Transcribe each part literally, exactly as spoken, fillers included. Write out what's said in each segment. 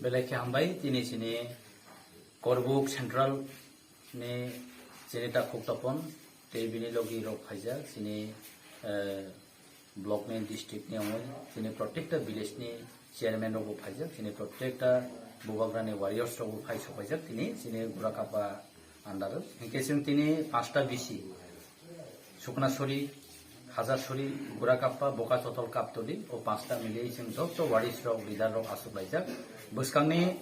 Belai khe hambai, tini chini Korbuk Central ni chini takhuk topon tei bini logi rok phaijak, chini, eh, block ni, district ni wngwi chini protekta village ni chairman rok bo phaijak, chini protekta Bubagra ni warriors rok bo phai sokpaijak tini chini Gurakapa under o. Hinkhe chwng tini panchta B C, Suknasori, Hajarsori, Gurakappa, Bokachotol, Kaptoli, o panchta mili chwng joto warriors rok, leader rok aswk laijak. Bwskangni,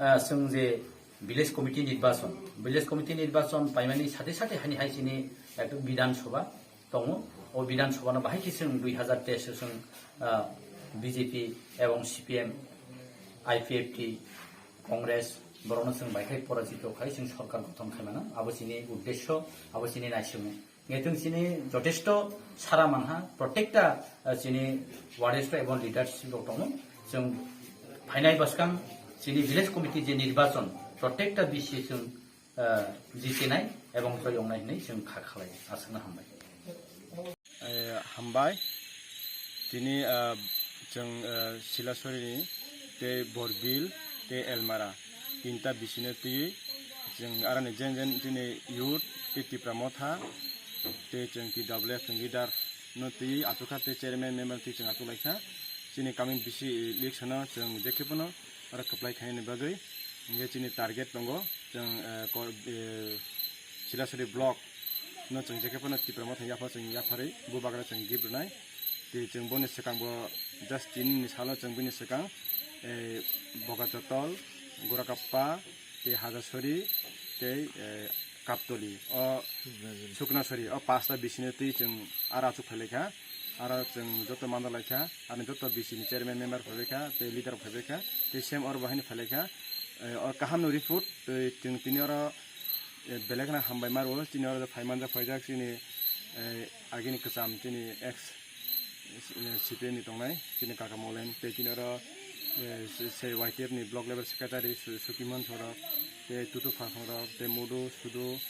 ah, chwng je village committee nirbachon, village committee nirbachon paimani sate sate hani hai chini ekta Bidhan Sabha tongo. O Bidhan Sabha no bahai khe chwng dui hazar teis o chwng, ah, B J P ebong C P M, I P F T, Congress, borokno chwng bai khai porajito khai chwng sorkar gothon khai mano. Abo chini uddesyo, abo chini naisingmung. Ngetung chini jotesto sara manha, protekta, ah, chini warriors ebong leadership rok tongo. Chwng phainai bwskang chini village committee je nirbachon, protekta B C chwng, ah, jitinai ebong joy wngnai hinwi chwng kha khalai. Aswkno hambai. Eh, hambai. Tini, ah, chwng, ah, Silasori ni tei Borbil tei Elmara tinta B C no twiwi chwng aroni jen jen tini youth tei Tipra Motha tei chwng T W F chwng leader no twiwi achukha tei chairman member twi chwng achuklaikha. Chini coming B C election no chwng jekhe phano oro kwplai khainani bagwi hingke chini target tongo chwng, eh, kor-, eh, Silasori block no chwng jekhe phano Tipra Motha yapha chwng yapharwi Bubagra chwng gift rwnai. Tei chwng boni swkang bo just tini ni salo chwng bini swkang, eh, Bokachotol, Gurakappa, tei Hajasori, tei, eh, Kaptoli, o Suknasori, o pasta B C ni twi chwng aro achuk phailaikha, aro chwng joto mandalaikha, ani joto B C ni chairman member phaibaikha, tei leader phaibaikha, tei same oro bo haino phailaikha, eh, o kaham no report, tei chwng tini oro, eh, belai kheno hambai maro, chini oro phai manjak phaijak chini, eh, agini kwcham chini ex C P M ni tongnai, chini kaka Molen, tei chini oro, eh, se, se Y T F ni block level secretary Su-, Sukimon Sorok, tei Tutu Phasong rok, tei Modu, Sudu,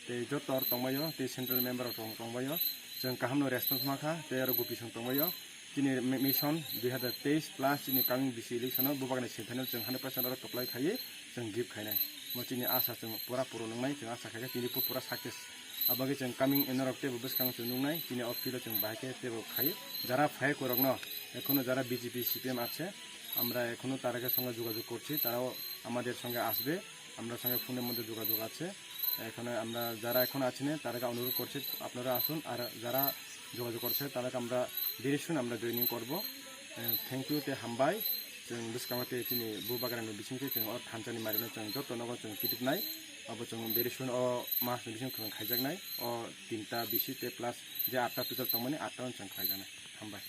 tei joto rok tongbaio, tei central member rok tong-, tongbaio. Chwng kaham no response makha, tei oro Gopi Song tongbaio. Chini mi-, mission dui hazar teis plus chini coming B C election o Bubagra ni semi final chwng hundred percent oro kwplai khaiwi chwng gift khainai. Mo chini asa chwng pura puron wngnai, chwng asa khaikhe tini pura success. Abagwi chwng coming norok teibo bwskang chwng nuknai, chini o field o chwng bahai khe teibo khai. Jara phai korokno, ekhono jara B J P C P M আছে, আমরা এখনো তাদের সঙ্গে যোগাযোগ করছি, তারাও আমাদের সঙ্গে আসবে, আমরা সঙ্গে ফোনের মধ্যে যোগাযোগ আছে। এখানে আমরা যারা এখন আছেন, তাদেরকে অনুরোধ করছি, আপনারা আসুন, আর যারা যোগাযোগ করছে, তাদেরকে আমরা very soon আমরা জয়েনিং করব। Thank you, tei hambai. Chwng bwskango tei chini Bubagra ni bisingtwi chwng o thansa ni mari no chwng joto nogo chwng kidik nai. Abo chwng very soon o mas ni bising chwng khaijaknai. O tinta bisi tei plus je atta total tongmani atta no chwng khaijaknai. Hambai.